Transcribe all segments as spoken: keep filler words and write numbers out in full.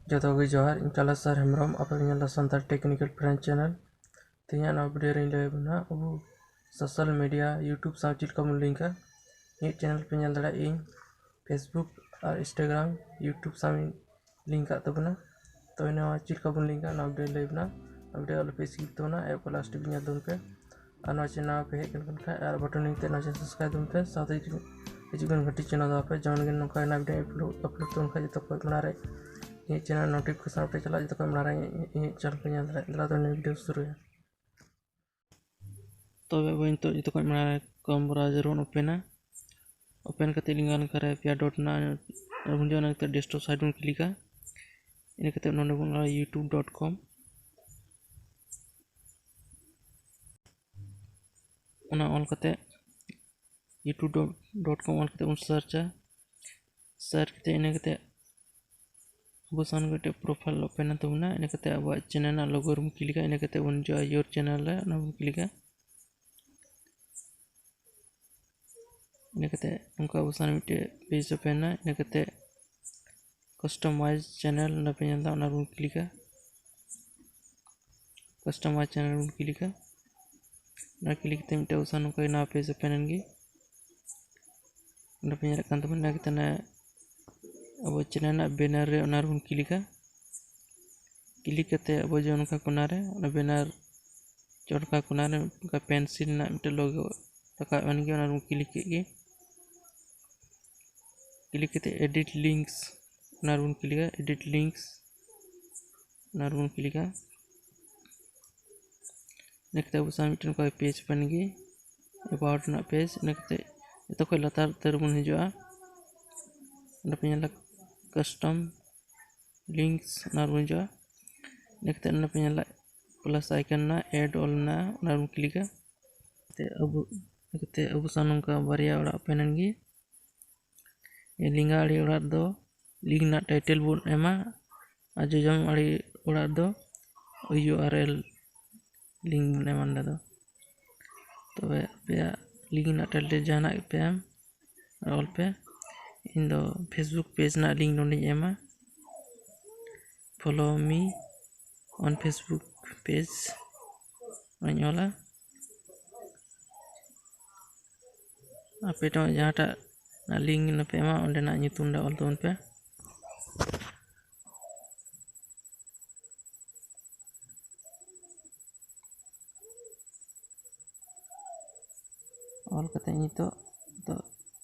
ᱡᱚᱛᱚ ᱜᱮ ᱡᱚᱦᱟᱨ, ᱤᱧ ᱠᱟᱞᱟᱥᱟᱨ ᱦᱮᱢᱵᱨᱚᱢ, ᱟᱯᱮ ᱯᱮ ᱧᱮᱞ ᱮᱫᱟ ᱥᱟᱱᱛᱟᱲ ᱴᱮᱠᱱᱤᱠᱮᱞ ᱯᱷᱨᱮᱱᱰ ᱪᱮᱱᱮᱞ᱾ ᱛᱮᱦᱮᱧᱟᱜ ᱱᱚᱣᱟ ᱵᱷᱤᱰᱤᱭᱳ ᱨᱮᱧ ᱞᱟᱹᱭ ᱟᱵᱚᱱᱟ ᱟᱵᱚ ᱥᱳᱥᱟᱞ ᱢᱤᱰᱤᱭᱟ YouTube ᱥᱟᱶ ᱪᱮᱫ ᱞᱮᱠᱟ ᱵᱚᱱ ᱞᱤᱝᱠᱟ᱾ ᱤᱧᱟᱹᱜ ᱪᱮᱱᱮᱞ ᱯᱮ ᱧᱮᱞ ᱫᱟᱲᱮᱭᱟᱜᱼᱟ, ᱤᱧ Facebook ᱟᱨ Instagram YouTube ᱥᱟᱶ ᱤᱧ ᱞᱤᱝᱠ ᱟᱜ ᱛᱟᱵᱚᱱᱟ᱾ ᱛᱚ ᱱᱚᱣᱟ ᱪᱮᱫ ᱞᱮᱠᱟ ᱵᱚᱱ ᱞᱤᱝᱠᱟ, ᱱᱚᱣᱟ ᱵᱷᱤᱰᱤᱭᱳ ᱞᱟᱹᱭ ᱟᱵᱚᱱᱟ᱾ ᱱᱚᱣᱟ ᱵᱷᱤᱰᱤᱭᱳ ᱟᱞᱚ ᱯᱮ ᱥᱠᱤᱯ ᱛᱟᱵᱚᱱᱟ, ᱮᱦᱚᱵ ᱠᱷᱚᱱ ᱞᱟᱥᱴ ᱫᱷᱟᱹᱵᱤᱡ ᱧᱮᱞ ᱛᱟᱵᱚᱱ ᱯᱮ᱾ ᱟᱨ ᱱᱚᱣᱟ ᱪᱮᱱᱮᱞ ᱯᱮ ᱦᱮᱡ ᱟᱠᱟᱱ ᱠᱷᱟᱱ ᱟᱨ ᱵᱟᱴᱚᱱ ᱞᱤᱝᱠ ᱛᱮ ᱱᱚᱣᱟ ᱪᱮᱱᱮᱞ ᱥᱟᱵᱥᱠᱨᱟᱭᱤᱵ ᱛᱟᱵᱚᱱ ᱯᱮ, ᱥᱟᱶᱛᱮ ᱦᱤᱡᱩᱜ ᱠᱟᱱ ᱜᱷᱟᱹᱴᱤ ᱪᱮᱱᱮᱞ ᱫᱚ ᱟᱯᱮ ᱡᱮᱢᱚᱱ ᱜᱮ ᱱᱚᱝᱠᱟ ᱱᱟᱜ ᱵᱷᱤᱰᱤᱭᱳ ᱟᱯᱞᱳᱰ ᱛᱟᱵᱚᱱ ᱠᱷᱟᱱ ᱡᱚᱛᱚ ᱠᱷᱚᱱ ᱢᱟᱲᱟᱝ ᱨᱮ ᱤᱧᱟᱹᱜ ᱪᱮᱱᱮᱞ ᱱᱳᱴᱤᱯᱷᱤᱠᱮᱥᱚᱱ ᱯᱮ ᱪᱟᱞᱟᱜ, ᱡᱚᱛᱚ ᱠᱷᱚᱱ ᱢᱟᱲᱟᱝ ᱨᱮ ᱤᱧᱟᱹᱜ ᱪᱮᱱᱮᱞ ᱯᱮ ᱧᱮᱞ ᱫᱟᱲᱮᱭᱟᱜᱼᱟ᱾ ᱫᱮᱞᱟ ᱛᱚ ᱱᱤᱭᱟᱹ ᱵᱷᱤᱰᱤᱭᱳ ᱥᱩᱨᱩᱭᱟ᱾ ᱛᱚᱵᱮ ᱟᱵᱚ ᱱᱤᱛᱚᱜ ᱡᱚᱛᱚ ᱠᱷᱚᱱ ᱢᱟᱲᱟᱝ ᱨᱮ ᱠᱨᱳᱢ ᱵᱨᱟᱣᱡᱟᱨ ᱵᱚᱱ ᱳᱯᱮᱱᱟ᱾ ᱳᱯᱮᱱ ᱠᱟᱛᱮ ᱞᱤᱝᱠ ᱜᱟᱱ ᱠᱟᱨᱮ ᱯᱮᱭᱟ ᱰᱚᱴ ᱨᱮᱱᱟᱜ ᱵᱚᱱ ᱦᱤᱡᱩᱜᱼᱟ, ᱚᱱᱟ ᱠᱟᱛᱮ ᱰᱮᱥᱠᱴᱚᱯ ᱥᱟᱭᱤᱴ ᱵᱚᱱ ᱠᱞᱤᱠᱟ᱾ ᱤᱱᱟᱹ ᱠᱟᱛᱮ ᱱᱚᱰᱮ ᱵᱚᱱ ᱚᱞᱟ YouTube dot com᱾ ᱚᱱᱟ ᱚᱞ ᱠᱟᱛᱮ YouTube dot com ᱚᱞ ᱠᱟᱛᱮ ᱵᱚᱱ ᱥᱟᱨᱪᱟ᱾ ᱥᱟᱨᱪ ᱠᱟᱛᱮ ᱤᱱᱟᱹ ᱠᱟᱛᱮ ᱟᱵᱚ ᱥᱟᱢᱟᱝ ᱨᱮ ᱢᱤᱫᱴᱮᱡ ᱯᱨᱚᱯᱷᱟᱭᱤᱞ ᱳᱯᱮᱱ ᱮᱱ ᱛᱟᱵᱚᱱᱟ᱾ ᱤᱱᱟᱹ ᱠᱟᱛᱮ ᱟᱵᱚᱣᱟᱜ ᱪᱮᱱᱮᱞ ᱨᱮᱱᱟᱜ ᱞᱳᱜᱳ ᱨᱮᱵᱚᱱ ᱠᱞᱤᱠᱟ᱾ ᱤᱱᱟᱹ ᱠᱟᱛᱮ ᱵᱚᱱ ᱦᱤᱡᱩᱜᱼᱟ ᱭᱳᱨ ᱪᱮᱱᱮᱞ ᱨᱮ, ᱚᱱᱟ ᱵᱚᱱ ᱠᱞᱤᱠᱟ᱾ ᱤᱱᱟᱹ ᱠᱟᱛᱮ ᱚᱱᱠᱟ ᱟᱵᱚ ᱥᱟᱢᱟᱝ ᱨᱮ ᱢᱤᱫᱴᱮᱡ ᱯᱮᱡᱽ ᱳᱯᱮᱱ ᱮᱱᱟ᱾ ᱤᱱᱟᱹ ᱠᱟᱛᱮ ᱠᱟᱥᱴᱚᱢᱟᱭᱤᱡᱽ ᱪᱮᱱᱮᱞ ᱚᱸᱰᱮ ᱯᱮ ᱧᱮᱞ ᱮᱫᱟ, ᱚᱱᱟ ᱨᱮᱵᱚᱱ ᱠᱞᱤᱠᱟ᱾ ᱠᱟᱥᱴᱚᱢᱟᱭᱤᱡᱽ ᱪᱮᱱᱮᱞ ᱵᱚᱱ ᱠᱞᱤᱠᱟ᱾ ᱚᱱᱟ ᱠᱞᱤᱠ ᱠᱟᱛᱮ ᱢᱤᱫᱴᱮᱡ ᱟᱵᱚ ᱥᱟᱢᱟᱝ ᱱᱚᱝᱠᱟ ᱱᱟᱣᱟ ᱯᱮᱡᱽ ᱳᱯᱮᱱ ᱮᱱ ᱜᱮ᱾ ᱚᱸᱰᱮ ᱯᱮ ᱧᱮᱞᱮᱫ ᱠᱟᱱ ᱛᱟᱵᱚᱱᱟ, ᱤᱱᱟᱹ ᱠᱟᱛᱮ ᱚᱱᱟ ᱟᱵᱚ ᱪᱮᱱᱮᱞ ᱨᱮᱱᱟᱜ ᱵᱮᱱᱟᱨ ᱨᱮ ᱚᱱᱟ ᱨᱮᱵᱚᱱ ᱠᱞᱤᱠᱟ᱾ ᱠᱞᱤᱠ ᱠᱟᱛᱮ ᱟᱵᱚ ᱡᱮ ᱚᱱᱠᱟ ᱠᱚᱱᱟ ᱨᱮ ᱚᱱᱟ ᱵᱮᱱᱟᱨ ᱪᱚᱴᱠᱟ ᱠᱚᱱᱟ ᱨᱮ ᱚᱱᱠᱟ ᱯᱮᱱᱥᱤᱞ ᱨᱮᱱᱟᱜ ᱢᱤᱫᱴᱮᱡ ᱞᱳᱜᱳ ᱨᱟᱠᱟᱵ ᱮᱱ ᱜᱮ, ᱚᱱᱟ ᱨᱮᱵᱚᱱ ᱠᱞᱤᱠ ᱠᱮᱫ ᱜᱮ᱾ ᱠᱞᱤᱠ ᱠᱟᱛᱮ ᱮᱰᱤᱴ ᱞᱤᱝᱠᱥ, ᱚᱱᱟ ᱨᱮᱵᱚᱱ ᱠᱞᱤᱠᱟ᱾ ᱮᱰᱤᱴ ᱞᱤᱝᱠᱥ, ᱚᱱᱟ ᱨᱮᱵᱚᱱ ᱠᱞᱤᱠᱟ᱾ ᱤᱱᱟᱹ ᱠᱟᱛᱮ ᱟᱵᱚ ᱥᱟᱢᱟᱝ ᱢᱤᱫᱴᱮᱱ ᱚᱱᱠᱟ ᱯᱮᱡᱽ ᱳᱯᱮᱱ ᱜᱮ, ᱮᱵᱟᱣᱩᱴ ᱨᱮᱱᱟᱜ ᱯᱮᱡᱽ᱾ ᱤᱱᱟᱹ ᱠᱟᱛᱮ ᱡᱚᱛᱚ ᱠᱷᱚᱱ ᱞᱟᱛᱟᱨ ᱩᱛᱟᱹᱨ ᱨᱮᱵᱚᱱ ᱦᱤᱡᱩᱜᱼᱟ, ᱚᱸᱰᱮ ᱯᱮ ᱧᱮᱞᱟ ᱠᱟᱥᱴᱚᱢ ᱞᱤᱝᱠᱥ, ᱚᱱᱟ ᱨᱮᱵᱚᱱ ᱦᱤᱡᱩᱜᱼᱟ᱾ ᱤᱱᱟᱹ ᱠᱟᱛᱮ ᱚᱸᱰᱮ ᱯᱮ ᱧᱮᱞᱟ ᱯᱞᱟᱥ ᱟᱭᱠᱚᱱ ᱢᱮᱱᱟᱜᱼᱟ, ᱮᱰ ᱚᱞ ᱢᱮᱱᱟᱜᱼᱟ, ᱚᱱᱟ ᱨᱮᱵᱚᱱ ᱠᱞᱤᱠᱟ᱾ ᱠᱟᱛᱮ ᱟᱵᱚ, ᱠᱟᱛᱮ ᱟᱵᱚ ᱥᱟᱢᱟᱝ ᱱᱚᱝᱠᱟ ᱵᱟᱨᱭᱟ ᱚᱲᱟᱜ ᱳᱯᱮᱱ ᱮᱱ ᱜᱮ᱾ ᱞᱮᱸᱜᱟ ᱟᱲᱮ ᱚᱲᱟᱜ ᱨᱮᱫᱚ ᱞᱤᱝᱠ ᱨᱮᱱᱟᱜ ᱴᱟᱭᱴᱮᱞ ᱵᱚᱱ ᱮᱢᱟ ᱟᱨ ᱡᱚᱡᱚᱢ ᱟᱲᱮ ᱚᱲᱟᱜ ᱨᱮᱫᱚ ᱤᱭᱩ ᱟᱨ ᱮᱞ ᱞᱤᱝᱠ ᱵᱚᱱ ᱮᱢᱟ ᱱᱚᱸᱰᱮ ᱫᱚ᱾ ᱛᱚᱵᱮ ᱟᱯᱮᱭᱟᱜ ᱞᱤᱝᱠ ᱨᱮᱱᱟᱜ ᱴᱟᱭᱴᱮᱞ ᱡᱟᱦᱟᱱᱟᱜ ᱜᱮᱯᱮ ᱮᱢ ᱟᱨ ᱚᱞ ᱯᱮ᱾ ᱤᱧ ᱫᱚ Facebook ᱯᱮᱡᱽ ᱨᱮᱱᱟᱜ ᱞᱤᱝᱠ ᱱᱚᱸᱰᱮᱧ ᱮᱢᱟ᱾ follow me on Facebook page ᱚᱱᱟᱧ ᱚᱞᱟ᱾ ᱟᱯᱮ ᱴᱷᱮᱱ ᱡᱟᱦᱟᱸᱴᱟᱜ ᱞᱤᱝᱠ ᱯᱮ ᱮᱢᱟ, ᱚᱸᱰᱮᱱᱟᱜ ᱧᱩᱛᱩᱢ ᱨᱮ ᱚᱞ ᱛᱟᱵᱚᱱ ᱯᱮ᱾ ᱚᱞ ᱠᱟᱛᱮ ᱱᱤᱛᱚᱜ, ᱱᱤᱛᱚᱜ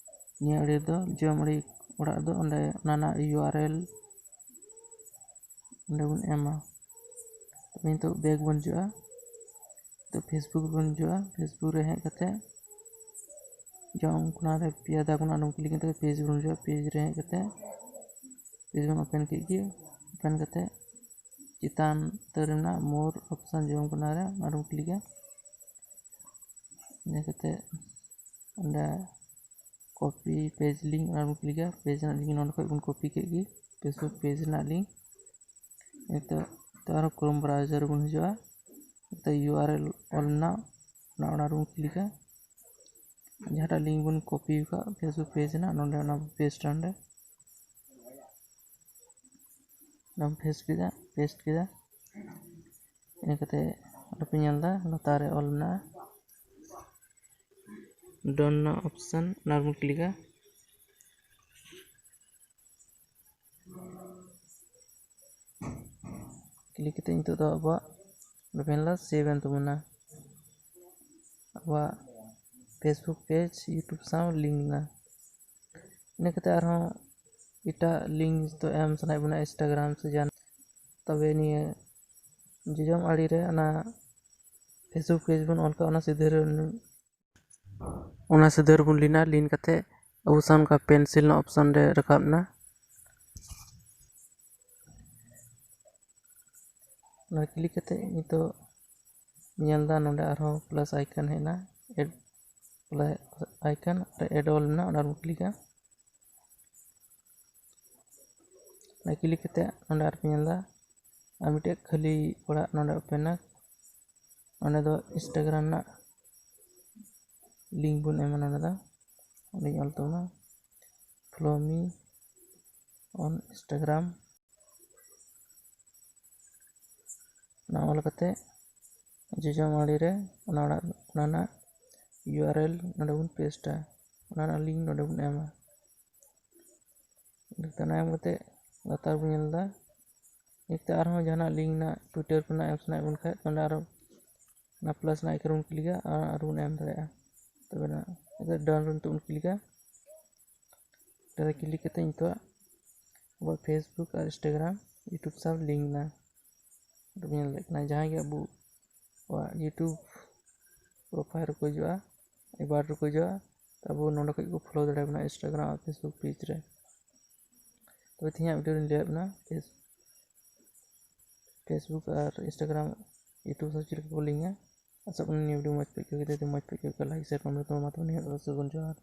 ᱱᱤᱭᱟᱹ ᱟᱲᱮ ᱫᱚ ᱡᱚᱢ ᱟᱲᱮ ᱚᱲᱟᱜ ᱫᱚ ᱚᱸᱰᱮ ᱚᱱᱟ ᱨᱮᱱᱟᱜ ᱤᱭᱩ ᱟᱨ ᱮᱞ ᱚᱸᱰᱮ ᱵᱚᱱ ᱮᱢᱟ᱾ ᱛᱚᱵᱮ ᱱᱤᱛᱚᱜ ᱵᱮᱠ ᱵᱚᱱ ᱦᱤᱡᱩᱜᱼᱟ᱾ ᱱᱤᱛᱚᱜ Facebook ᱵᱚᱱ ᱦᱤᱡᱩᱜᱼᱟ᱾ Facebook ᱨᱮ ᱦᱮᱡ ᱠᱟᱛᱮ ᱡᱚᱢ ᱠᱚᱱᱟ ᱨᱮ ᱯᱮᱭᱟ ᱫᱟᱜᱽ ᱢᱮᱱᱟᱜᱼᱟ, ᱚᱸᱰᱮ ᱵᱚᱱ ᱠᱞᱤᱠ ᱠᱟᱛᱮ ᱯᱮᱡᱽ ᱵᱚᱱ ᱦᱤᱡᱩᱜᱼᱟ᱾ ᱯᱮᱡᱽ ᱨᱮ ᱦᱮᱡ ᱠᱟᱛᱮ ᱯᱮᱡᱽ ᱵᱚᱱ ᱳᱯᱮᱱ ᱠᱮᱫ ᱜᱮ᱾ ᱳᱯᱮᱱ ᱠᱟᱛᱮ ᱪᱮᱛᱟᱱ ᱩᱛᱟᱹᱨ ᱨᱮ ᱢᱮᱱᱟᱜ more option ᱡᱚᱢ ᱠᱚᱱᱟ ᱨᱮ, ᱚᱱᱟ ᱨᱮᱵᱚᱱ ᱠᱞᱤᱠᱟ᱾ ᱤᱱᱟᱹ ᱠᱟᱛᱮ ᱚᱸᱰᱮ copy page link ᱚᱱᱟ ᱵᱚᱱ ᱠᱞᱤᱠᱟ᱾ ᱯᱮᱡᱽ ᱨᱮᱱᱟᱜ ᱞᱤᱝᱠ ᱱᱚᱸᱰᱮ ᱠᱷᱚᱡ ᱵᱚᱱ ᱠᱚᱯᱤ ᱠᱮᱫ ᱜᱮ, Facebook ᱯᱮᱡᱽ ᱨᱮᱱᱟᱜ ᱞᱤᱝᱠ᱾ ᱱᱤᱛᱚᱜ, ᱱᱤᱛᱚᱜ ᱟᱨᱦᱚᱸ Chrome browser ᱨᱮᱵᱚᱱ ᱦᱤᱡᱩᱜᱼᱟ᱾ ᱱᱤᱛᱚᱜ ᱤᱭᱩ ᱟᱨ ᱮᱞ ᱚᱞ ᱢᱮᱱᱟᱜ ᱚᱱᱟ, ᱚᱱᱟ ᱨᱮᱵᱚᱱ ᱠᱞᱤᱠᱟ᱾ ᱡᱟᱦᱟᱸᱴᱟᱜ ᱞᱤᱝᱠ ᱵᱚᱱ ᱠᱚᱯᱤ ᱟᱠᱟᱫ Facebook ᱯᱮᱡᱽ ᱨᱮᱱᱟᱜ, ᱱᱚᱸᱰᱮ ᱚᱱᱟ ᱵᱚᱱ ᱯᱮᱥᱴᱟ᱾ ᱚᱸᱰᱮ ᱚᱱᱟ ᱵᱚᱱ ᱯᱮᱥᱴ ᱠᱮᱫᱟ, ᱯᱮᱥᱴ ᱠᱮᱫᱟ᱾ ᱤᱱᱟᱹ ᱠᱟᱛᱮ ᱚᱸᱰᱮ ᱯᱮ ᱧᱮᱞ ᱮᱫᱟ ᱞᱟᱛᱟᱨ ᱨᱮ ᱚᱞ ᱢᱮᱱᱟᱜᱼᱟ ᱰᱚᱱ ᱨᱮᱱᱟᱜ ᱚᱯᱥᱮᱱ, ᱚᱱᱟ ᱨᱮᱵᱚᱱ ᱠᱞᱤᱠᱟ᱾ ᱠᱞᱤᱠ ᱠᱟᱛᱮ ᱱᱤᱛᱚᱜ ᱫᱚ ᱟᱵᱚᱣᱟᱜ ᱚᱸᱰᱮ ᱯᱮ ᱧᱮᱞ ᱮᱫᱟ ᱥᱮᱵᱷ ᱮᱱ ᱛᱟᱵᱚᱱᱟ᱾ ᱟᱵᱚᱣᱟᱜ Facebook ᱯᱮᱡᱽ YouTube ᱥᱟᱶ ᱞᱤᱝᱠ ᱮᱱᱟ᱾ ᱤᱱᱟᱹ ᱠᱟᱛᱮ ᱟᱨᱦᱚᱸ ᱮᱴᱟᱜ ᱞᱤᱝᱠ ᱫᱚ ᱮᱢ ᱥᱟᱱᱟᱭᱮᱫ ᱵᱚᱱᱟ, Instagram ᱥᱮ ᱡᱟᱦᱟᱱ, ᱛᱚᱵᱮ ᱱᱤᱭᱟᱹ ᱡᱚᱡᱚᱢ ᱟᱲᱮ ᱨᱮ ᱚᱱᱟ Facebook ᱯᱮᱡᱽ ᱵᱚᱱ ᱚᱞ ᱠᱟᱜ, ᱚᱱᱟ ᱥᱤᱫᱷᱟᱹ ᱨᱮ, ᱚᱱᱟ ᱥᱤᱫᱷᱟᱹ ᱨᱮᱵᱚᱱ ᱞᱤᱱᱟ᱾ ᱞᱤᱱ ᱠᱟᱛᱮ ᱟᱵᱚ ᱥᱟᱶ ᱱᱚᱝᱠᱟ ᱯᱮᱱᱥᱤᱞ ᱨᱮᱱᱟᱜ ᱚᱯᱥᱚᱱ ᱨᱮ ᱨᱟᱠᱟᱵ ᱮᱱᱟ᱾ ᱚᱱᱟ ᱠᱞᱤᱠ ᱠᱟᱛᱮ ᱱᱤᱛᱚᱜ ᱧᱮᱞ ᱮᱫᱟ ᱱᱚᱰᱮ ᱟᱨᱦᱚᱸ ᱯᱞᱟᱥ ᱟᱭᱠᱚᱱ ᱦᱮᱡ ᱮᱱᱟ, ᱮᱰ ᱯᱞᱟᱥ ᱟᱭᱠᱚᱱ ᱨᱮ ᱮᱰ ᱚᱞ ᱢᱮᱱᱟᱜᱼᱟ, ᱚᱱᱟ ᱨᱮᱵᱚᱱ ᱠᱞᱤᱠᱟ᱾ ᱚᱱᱟ ᱠᱞᱤᱠ ᱠᱟᱛᱮ ᱱᱚᱰᱮ ᱟᱨᱯᱮ ᱧᱮᱞ ᱮᱫᱟ ᱟᱨ ᱢᱤᱫᱴᱮᱡ ᱠᱷᱟᱹᱞᱤ ᱚᱲᱟᱜ ᱱᱚᱰᱮ ᱳᱯᱮᱱᱟ᱾ ᱱᱚᱰᱮ ᱫᱚ Instagram ᱨᱮᱱᱟᱜ ᱞᱤᱝᱠ ᱵᱚᱱ ᱮᱢᱟ᱾ ᱱᱚᱰᱮ ᱫᱚ ᱚᱸᱰᱮᱧ ᱚᱞ ᱛᱟᱵᱚᱱᱟ, follow me on Instagram᱾ ᱚᱱᱟ ᱚᱞ ᱠᱟᱛᱮ ᱡᱚᱡᱚᱢ ᱟᱲᱮ ᱨᱮ ᱚᱱᱟ ᱚᱲᱟᱜ, ᱚᱱᱟ ᱨᱮᱱᱟᱜ ᱤᱭᱩ ᱟᱨ ᱮᱞ ᱱᱚᱰᱮ ᱵᱚᱱ ᱯᱮᱥᱴᱟ, ᱚᱱᱟ ᱨᱮᱱᱟᱜ ᱞᱤᱝᱠ ᱱᱚᱰᱮ ᱵᱚᱱ ᱮᱢᱟ᱾ ᱚᱱᱟ ᱮᱢ ᱠᱟᱛᱮ ᱞᱟᱛᱟᱨ ᱵᱚᱱ ᱧᱮᱞ ᱮᱫᱟ, ᱱᱤᱛᱚᱜ ᱟᱨᱦᱚᱸ ᱡᱟᱦᱟᱱᱟᱜ ᱞᱤᱝᱠ ᱨᱮᱱᱟᱜ, ᱴᱩᱭᱴᱟᱨ ᱠᱚᱨᱮᱱᱟᱜ ᱮᱢ ᱥᱟᱱᱟᱭᱮᱫ ᱵᱚᱱ ᱠᱷᱟᱡ, ᱱᱚᱰᱮ ᱟᱨᱚ ᱚᱱᱟ ᱯᱞᱟᱥ ᱨᱮᱱᱟᱜ ᱟᱭᱠᱚᱱ ᱵᱚᱱ ᱠᱞᱤᱠᱟ ᱟᱨ ᱟᱨ ᱵᱚᱱ ᱮᱢ ᱫᱟᱲᱮᱭᱟᱜᱼᱟ᱾ ᱛᱚᱵᱮ ᱱᱤᱛᱚᱜ ᱰᱟᱱ ᱨᱮ ᱱᱤᱛᱚᱜ ᱵᱚᱱ ᱠᱞᱤᱠᱟ᱾ ᱰᱟᱱ ᱨᱮ ᱠᱞᱤᱠ ᱠᱟᱛᱮ ᱱᱤᱛᱚᱜ ᱟᱵᱚᱣᱟᱜ ᱯᱷᱮᱥᱵᱩᱠ ᱟᱨ ᱤᱱᱥᱴᱟᱜᱨᱟᱢ ᱤᱭᱩᱴᱩᱵᱽ ᱥᱟᱶ ᱞᱤᱝᱠ ᱮᱱᱟ᱾ ᱱᱤᱛᱚᱜ ᱵᱚᱱ ᱧᱮᱞ ᱫᱟᱲᱮᱭᱟᱜ ᱠᱟᱱᱟ, ᱡᱟᱦᱟᱸᱭ ᱜᱮ ᱟᱵᱚᱣᱟᱜ ᱤᱭᱩᱴᱩᱵᱽ ᱯᱨᱚᱯᱷᱟᱭᱤᱞ ᱨᱮᱠᱚ ᱦᱤᱡᱩᱜᱼᱟ, ᱮᱵᱟᱨ ᱨᱮᱠᱚ ᱦᱤᱡᱩᱜᱼᱟ, ᱛᱚ ᱟᱵᱚ ᱱᱚᱰᱮ ᱠᱷᱚᱡ ᱠᱚ ᱯᱷᱚᱞᱳ ᱫᱟᱲᱮᱭᱟᱵᱚᱱᱟ ᱤᱱᱥᱴᱟᱜᱨᱟᱢ ᱟᱨ ᱯᱷᱮᱥᱵᱩᱠ ᱯᱮᱡᱽ ᱨᱮ᱾ ᱛᱚᱵᱮ ᱛᱮᱦᱮᱧᱟᱜ ᱵᱷᱤᱰᱤᱭᱳ ᱨᱮᱧ ᱞᱟᱹᱭᱟᱫ ᱵᱚᱱᱟ ᱯᱷᱮᱥ-, ᱯᱷᱮᱥᱵᱩᱠ ᱟᱨ ᱤᱱᱥᱴᱟᱜᱨᱟᱢ ᱤᱭᱩᱴᱩᱵᱽ ᱥᱟᱶ ᱪᱮᱫ ᱞᱮᱠᱟ ᱠᱚ ᱞᱤᱝᱠᱟ᱾ ᱟᱥᱚᱜ ᱠᱟᱹᱱᱟᱹᱧ ᱱᱤᱭᱟᱹ ᱵᱷᱤᱰᱤᱭᱳ ᱢᱚᱡᱽ ᱯᱮ ᱟᱹᱭᱠᱟᱹᱣ ᱠᱮᱫᱟ᱾ ᱡᱩᱫᱤ ᱢᱚᱡᱽ ᱯᱮ ᱟᱹᱭᱠᱟᱹᱣ ᱠᱮᱫᱟ, ᱞᱟᱭᱤᱠ, ᱥᱮᱭᱟᱨ, ᱠᱚᱢᱮᱱᱴ ᱛᱟᱵᱚᱱ ᱢᱟ᱾ ᱛᱚᱵᱮ ᱱᱤᱭᱟᱹ ᱥᱟᱹᱜᱩᱱ ᱡᱚᱦᱟᱨ᱾